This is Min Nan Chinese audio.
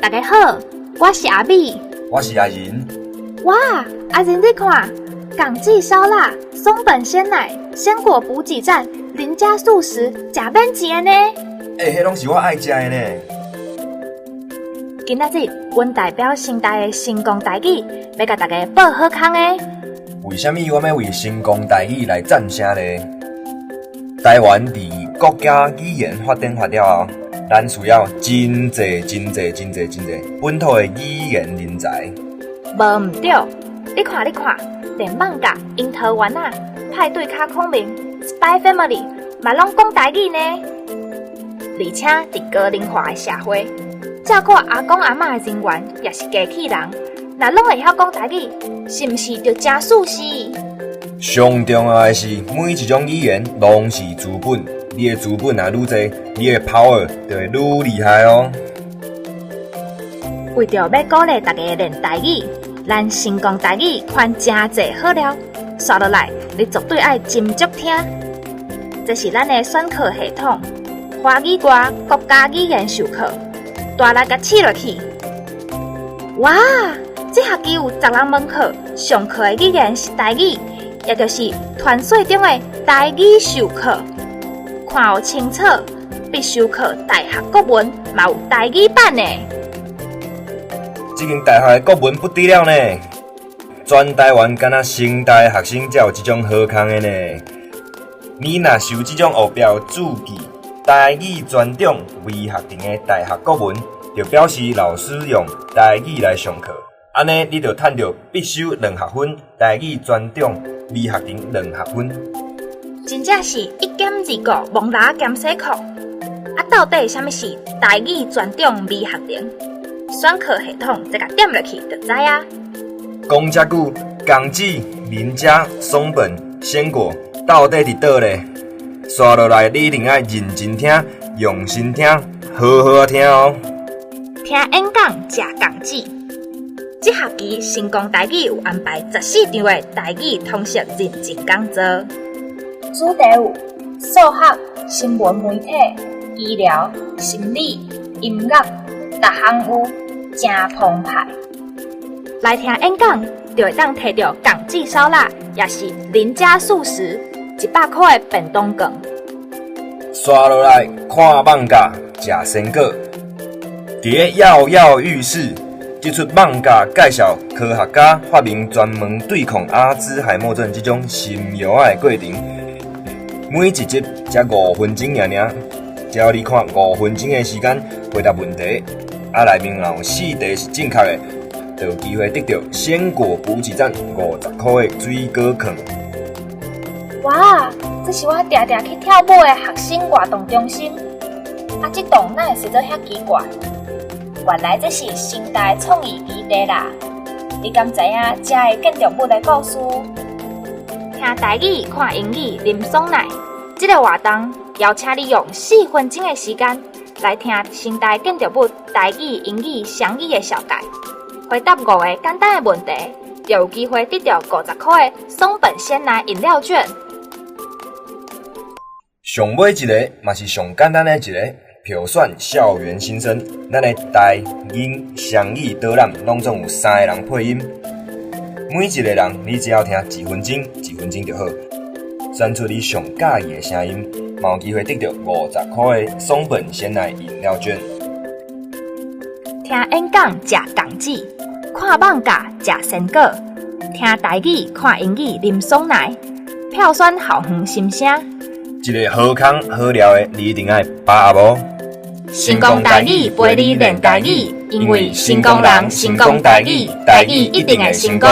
大家好，我是阿美，我是阿仁。哇，阿仁你看，港記燒臘、松本鮮奶、鮮果補給站、林家素食，食免錢呢！欸，彼攏是我愛食的呢。今仔日，阮代表成大的成功台語，欲共大家報好康的。為啥物我欲為成功台語來贊聲呢？台灣佇國家語言發展法了後，咱需要真濟真濟真濟真濟本土的語言人才。無毋對，你看你看，連艋舺、櫻桃園仔、派對咖孔明、Spy Family 嘛攏講台語呢。而且佇高齡化的社會，照顧阿公阿嬤的人員也是機器人，若攏會曉講台語，是毋是就誠舒適？上重要的是，每一種語言攏是資本，你的資本若愈濟，你的 power 就會愈厲害哦。為著欲鼓勵大家練台語，咱成功台語寬誠濟好料，紲落來你絕對愛斟酌聽。這是咱的選課系統，華語外國家語言授課，大力共試落去。哇！這學期有十六門課，上課的語言是台語，也就是傳說中的台語授課。看有清楚，必修課大學國文嘛有台語版呢。這間大學的國文不得了呢，全台灣干焦成大的學生才有這種好康的呢。你若收這張學標註記台語專長微學程的大學國文，就表示老師用台語來上課，按呢你就趁著必修兩學分，台語專長微學程兩學分。真正是一兼二顧，摸蜊仔兼洗褲。啊，到底啥物是台語專長微學程？選課系統這共點落去就知啊。講遮久，港姊、林家、松本、鮮果到底佇佗咧？紲落來，你一定愛認真聽，用心聽，好好聽哦。聽演講，食港姊。這學期成功台語有安排14場的台語通識認證講座，主題有數學、新聞媒體、醫療、心理、音樂，逐項有，誠澎湃。來聽演講，就會當提著港姊燒臘，也是林家素食100箍的便當券。紲落來看艋舺，食鮮果。佇咧躍躍欲試，這齣艋舺介紹科學家發明專門對抗阿茲海默症這種新藥仔的過程。每一集才5分鐘爾爾，只要你看5分鐘的時間回答問題，啊，內面若有四題是正確的，就有機會得著鮮果補給站50箍的水果券。哇！這是我定定去跳舞的學生活動中心。啊，這棟哪會設做遐奇怪？原來這是成大創意基地啦！你敢知影這的建築物的故事？聽台語、看英語、啉爽奶，這個活動邀請你用4分鐘的時間來聽成大建築物台語、英語雙語的紹介，回答五個簡單的問題，就有機會得著50箍的松本鮮奶飲料券。上尾一個嘛是上簡單的一個票選校園新生，咱的台、英雙語導覽攏總有三個人配音，每一個人你只要聽一分鐘，一分鐘就好，選出你上佮意的聲音，嘛有機會得著50箍的松本鮮奶飲料券。聽演講，食港姊，看艋舺，食鮮果，聽台語，看英語，啉爽奶，票選校園心聲。這個好康好料的，你一定愛把握哦！成功台語陪你練台語，因為成功人成功台語，台語一定會成功。